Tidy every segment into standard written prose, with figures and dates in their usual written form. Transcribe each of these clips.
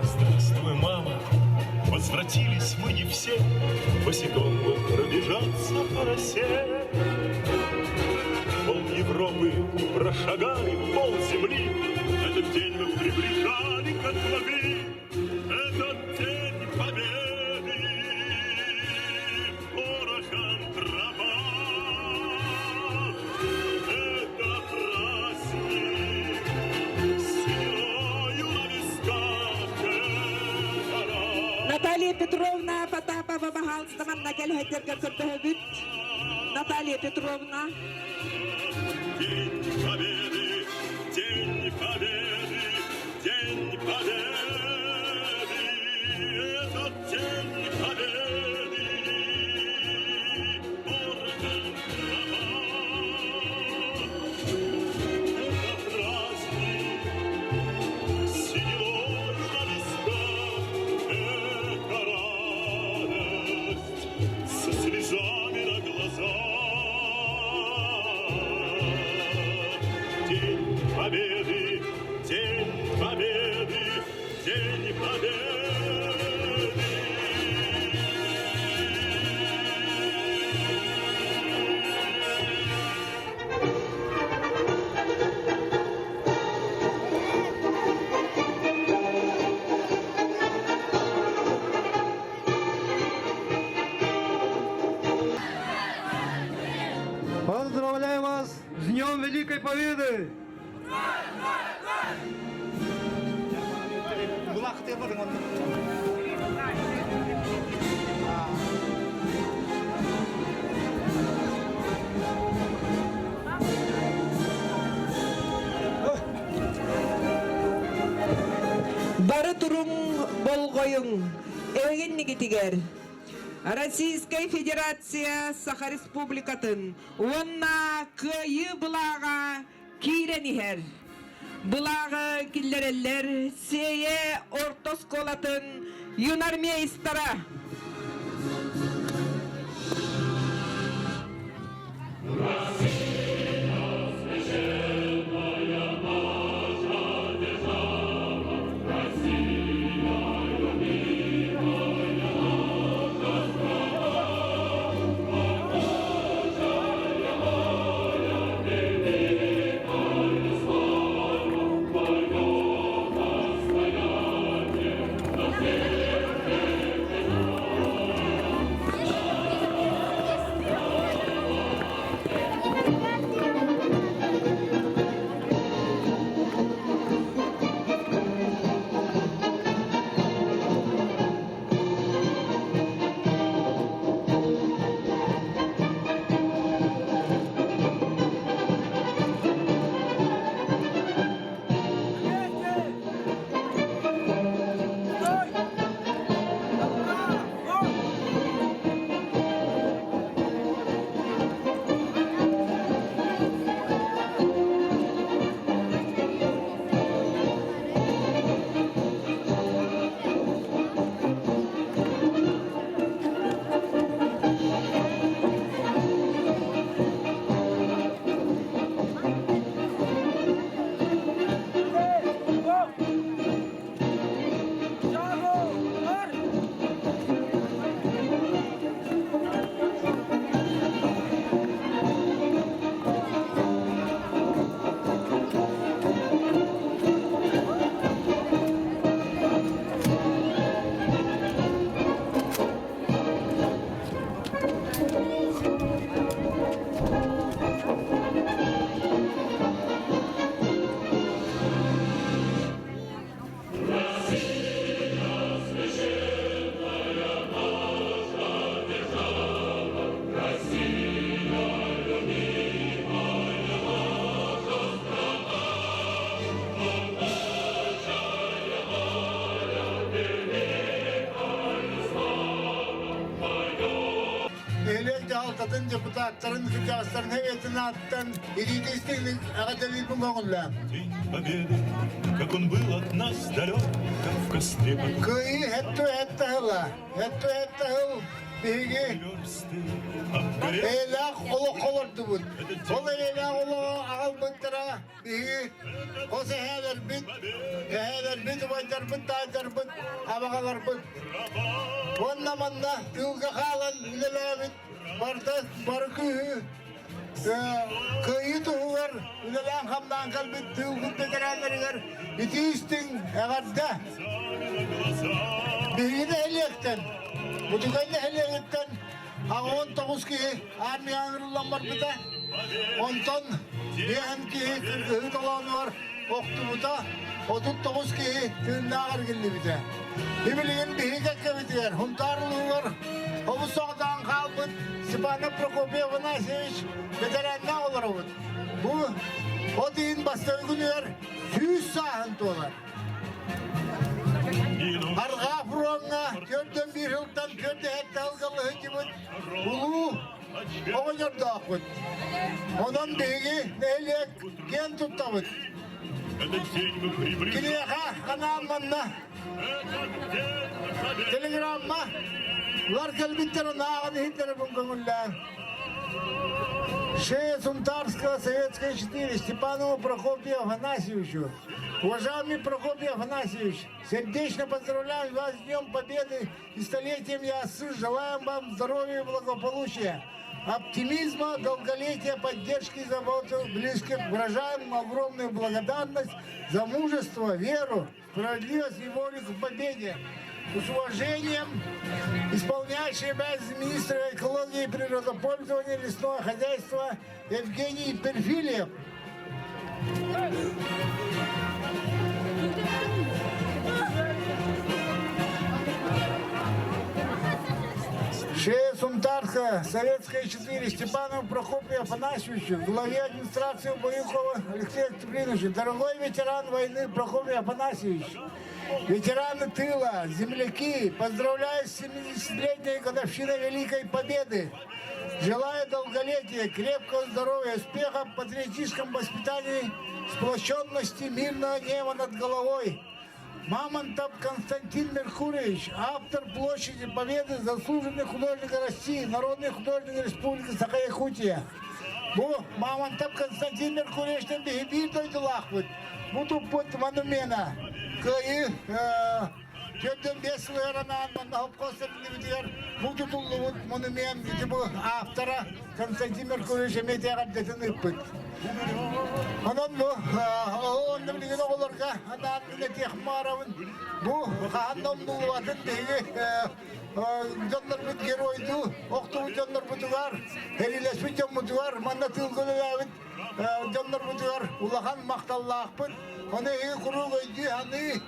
Здравствуй, мама! Возвратились мы не все, Босиком мы пробежаться по росе. Пол Европы прошагали, пол земли, Этот день мы приближали, как могли. Этот день победы порохом тропа. Это праздник с сединою на висках. Это Наталья Петровна Потапова баһаалыста манна кэлэһэргэр көрдөһөбүт. Наталья Петровна. День Победы, День Победы, День Победы, этот День Победы, орден трава. Это праздник сединой на висках, это радость со слезами на глазах. Великой Победы! Бары туруҥ болҕойуҥ, эһигиннигитигэр Российскай Федерация Саха Республикатын уонна Кыайыы былааҕа киирэн иһэр. Былааҕы киллэрэллэр Сиэйэ орто оскуолатын юнармейстара. Нэһилиэк дьаһалтатын депутаттарын, кырдьаҕастарын Советын ааттан илиитэ эҕэрдэлиирбин көҥүллээн. День Победы, как он был от нас далек, как в костре потух. Кыайыы хэтту хэттаһыла, хэтту хэттаһыл биһиги Версты обгорел эйэлээх олоххо олордубут. Ол эйэлээх олоҕу аҕалбыттара биһиги хос эһээлэрбит, эһээлэрбит, убайдарбыт, таайдарбыт, абаҕаларбыт. Уонна манна тыылга хаалан үлэлээбит барыта бары күүһү кыайыы туһугар үлэлээн-хамнаан кэлбит тыылбыт бэтэрээннэригэр итии-истиҥ эҕэрдэ! Биһиги нэһилиэктэн, Бутугай нэһилиэгиттэн 89 киһи армияҕа ыҥырыллан барбыта. Онтон биэһэн киһи кыргыһыы толоонугар охтубута, 39 киһи тыыннаах эргиллибитэ. Билигин биһиги кэккэбитигэр Хунтаар улууһугар обус соҕотоон хаалбыт Степанов Прокопий Афанасьевич бэтэрээннээх олоробут. Бу от иһин бастакы күнүгэр 100 сааһын туолар. Арҕаа фроҥҥа төрдөн биир сылтан төрдөһөттө алгалыһыдьыбыт улуу оҕонньордоохпут. Онон биһиги нэһилиэк киэн туттабыт. Киниэхэ анаан манна телеграмма лар кэлбиттэр ааҕан иһиттэрэ бун көҥүллээн. Шея Сунтарского, Советская 4, Степанову Прокопию Афанасьевичу. Уважаемый Прокопий Афанасьевич, сердечно поздравляем вас с Днем Победы и столетием Яссы. Желаем вам здоровья и благополучия, оптимизма, долголетия, поддержки и заботы близких. Выражаем огромную благодарность за мужество, веру, справедливость и волю к победе. С уважением, исполняющий обязанности министра экологии и природопользования лесного хозяйства Евгений Перфильев. Шея Сунтарская, Советская 4, Степанов Прокопий Афанасьевич, главе администрации Баюкова Алексей Октябринович, дорогой ветеран войны Прокопий Афанасьевич, ветераны тыла, земляки, поздравляю с 70-летней годовщиной Великой Победы. Желаю долголетия, крепкого здоровья, успеха в патриотическом воспитании, сплоченности, мирного неба над головой. Мамонтов Константин Меркурьевич, автор Площади Победы, заслуженный художник России, народный художник Республики Саха-Якутия. Бу Мамонтов Константин Меркурьевичтан биһи биир дойдулаахпыт. Бу туппут монумена Кыайыы 45 сылыгар анаан манна хопкос тэриллибитигэр бу тутуллубут монумент ити бу автора Константин Меркурьевич эмиэ эҕэрдэтин ыыппыт. Онон бу онно билигин оҕолорго анаан үлэтиэх баарабын. Бу хаһан да умнуллубатын биһиги дьоннорбут геройдуу охтубут дьоннорбутугар, сэриилэспит дьоммутугар, манна тыылга үлэлээбит дьоннорбутугар улахан махталлаахпыт. Ону эһиги куруук өйдүү-саныы,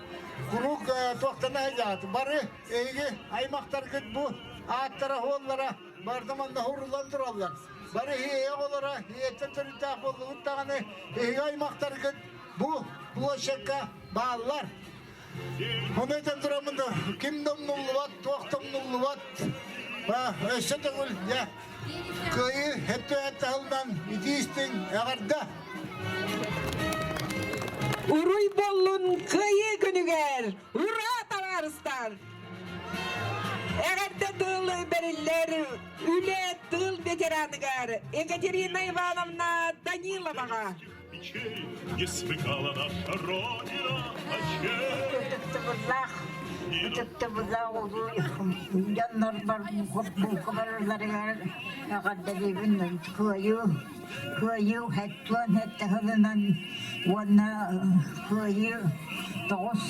куруук туохтана сылдьаҕыт. Бары эһиги аймахтаргыт бу ааттара-суоллара барыта манна ууруллан тураллар. Бары ийэ оҕолоро ийэттэн төрүттээх буоллугут даҕаны эһиги аймахтаргыт бу площадка бааллар. Ону этэн тураммын ким да умнуллубат, туох да умнуллубат. Өссө төгүл дьэ кыайыы өттүһэн таһылынан итии истиҥ эҕэрдэ! Уруй буоллун Кыайыы күнүгэр! Ура, табаарыстар! Эҕэрдэ тыл бэриллэр үлэ тыл ветераныгар Екатерина Ивановна Даниловаҕа. Не смыкала наша Родина очей. Ытыктабыллаах, ытыктабыллаах улуу дьоннорбор буукубаларыгар эҕэрдэлиибин кыайыы, кыайыы хэттуон хэттэ уонна кыайыы тоҕус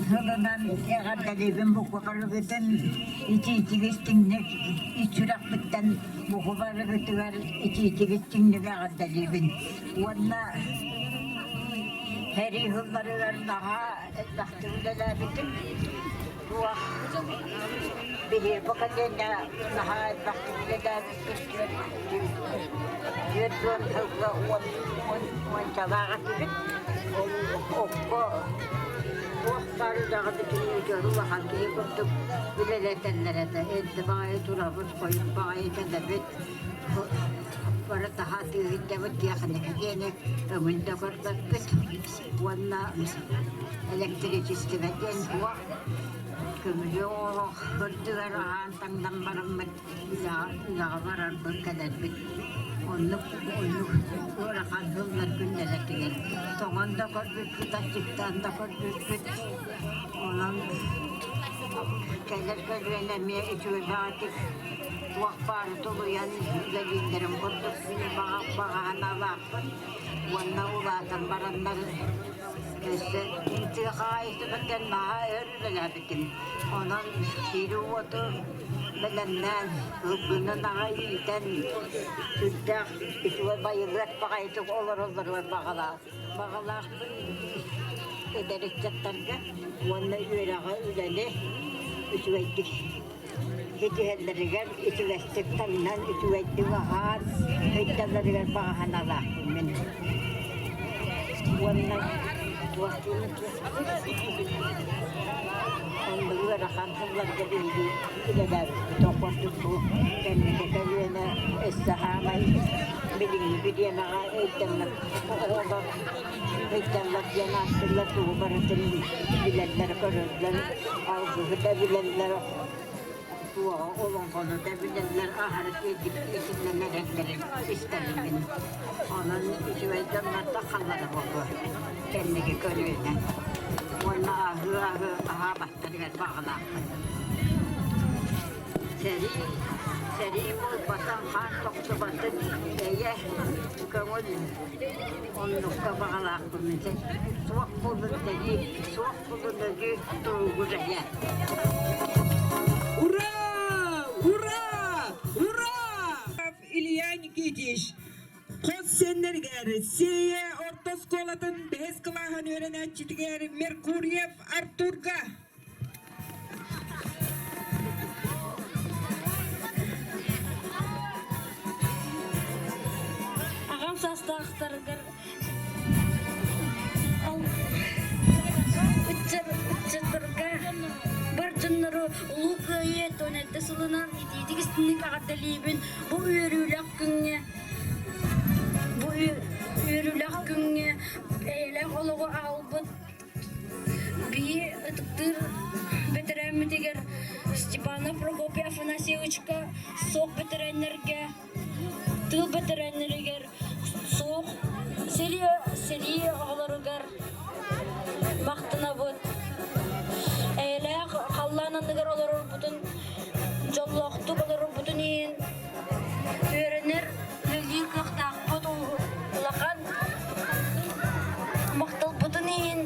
сылынан эҕэрдэлиибин букубарыгытын итиитигистиҥник ис сүрэхпиттэн букубарыгытыгар итиитигистиҥник эҕэрдэлиибин уонна сэрии сылларыгар наһаа элбэхтик үлэлээбитим туох биһиги поколение наһаа элбэхтик үлэлээбиппит 40 сылга уончалаах этибит ол окко туох баар үлэҕэ бүтүннүү дьону улахан киһи курдук үлэлэтэллэр этэ эрдэ баҕайы турабыт хойут баҕайы кэлэбит бары таһаа тыыһыйдабыт тиэхиньикэ диэни өҥүн да көрбөппүт уонна электричествэ диэн суох көмүлүөк оһох үрдүгэр аһаан таҥнан бараммыт үлэҕэ барарбыт кэлэрбит оннук оннук ыарахан сыллар күннэрэтигэр тоҥон да көрбүппүт аччыктаан да көрбүппүт онон кэлэр көлүөнэ эмиэ үчүгэй баҕатык туох баары тулуйан үлэлииллэрин курдук баҕа санаалаахпын уонна улаатан бараннар өссө тыа хаһаайыстыбатыгар наһаа өр үлэлээбитим. Онон сири-уоту бэлэмнээн, ылгынын аҕай иитэн, сүрдээх үчүгэй байылыат баҕайытык олороллоругар баҕалаах баҕалаахпын эдэр ыччаттарга уонна үөрэҕи, үлэни үчүгэйдик ситиһэллэригэр үчүгэйдик таҥнан, үчүгэйдик аһаан сылдьалларыгар баҕа санаалаахпын мин. Уонна оннук ыарахан сылларга биһиги үлэлээбиппит ол курдук бу кэнники көлүөнэ өссө хаамай билиҥҥи бириэмэҕэ өйдөммөт оҕолор өйдөммөт диэн ааттыыллар тугу барытын билэллэр көрөллөр алгыһы да билэллэр туоҕа олоҥхону да билэллэр аһары киэдик итиннэн эрэллэрин истэрбин онон үчүгэй дьоннордох халлара буолуо кэнники көлүөнэ уонна аһыы аһыы аһаабаттарыгар баҕалаахпын сэрии сэрии буолбатах хаан тохтубатын эйэ көҥүл оннукка баҕалаахпын суох буолун сэрии суох Ура! Ура! Ура! Илья Никитич, хос сиэннэригэр Сиэйэ орто оскуолатын бэһис кылааһын үөрэнээччитигэр Меркурьев Артурга. Аҕам саастаахтарыгар ыччаттарга бар дьоннору Улуу Кыайыы 17 сылынан итиитик истиҥник эҕэрдэлиибин. Бу үөрүүлээх күҥҥэ бу үөрүүлээх күҥҥэ эйэлээх олоҕу аҕалбыт биһи ытыктыыр бэтэрээммитигэр Степанов Прокопий Афанасьевичка суох бэтэрээннэргэ тыыл бэтэрээннэригэр суох сэрии сэрии оҕолоругар махтанабыт. Эйэлээх халлаан анныгар олорорбутун, дьоллоохтук олорорбутун иһин үөрэнэр, үлэлиир кыахтаахпыт улахан махталбытын иһин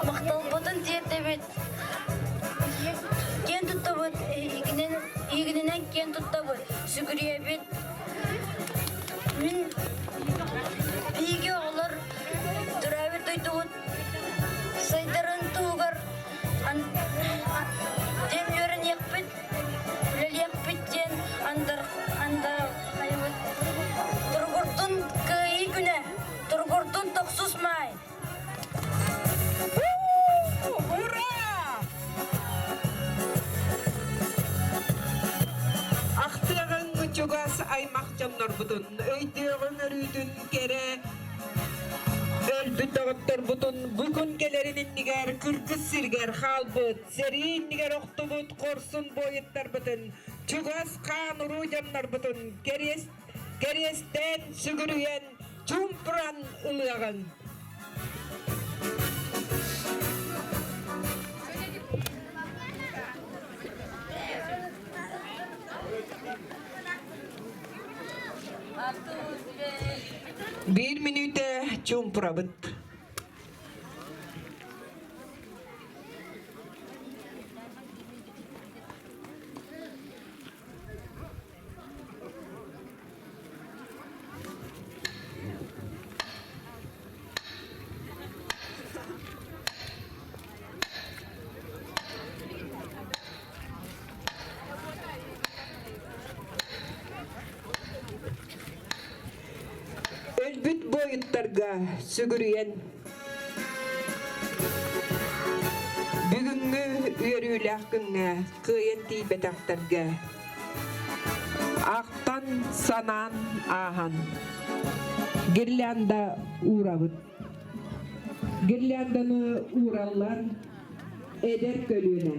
махталбытын тиэрдэбит. Киэн туттабыт, эһигинэн киэн туттабыт, сүгүрүйэбит. Мин биһиги оҕолор төрөөбүт дойдубут сайдарын туһугар диэн үөрэниэхпит, үлэлиэхпит диэн андар андархайбыт. Туругурдун Кыайыы күнэ, туругурдун тохсус маай! Ура! Ахтыаҕыҥ чугас аймах дьоннорбутун, өйдүөҕүҥ өрүүтүн кэрэ өлбүт доҕотторбутун бу күн кэлэрин иннигэр кыргыз сиригэр хаалбыт, сэрии иннигэр охтубут хорсун буойуттарбытын, чугас хаан уруу дьоннорбутун кэриэс кэриэстээн сүгүрүйэн чуумпуран ылыаҕыҥ. Биир мүнүүтэ чуумпурабыт. Өлбүт буойуттарга сүгүрүйэн бүгүҥҥү үөрүүлээх күҥҥэ кыайан тиийбэтэхтэргэ Ахтан, санаан ааһан гирлянда уурабыт. Гирлянданы уураллар эдэр көлүөнэ.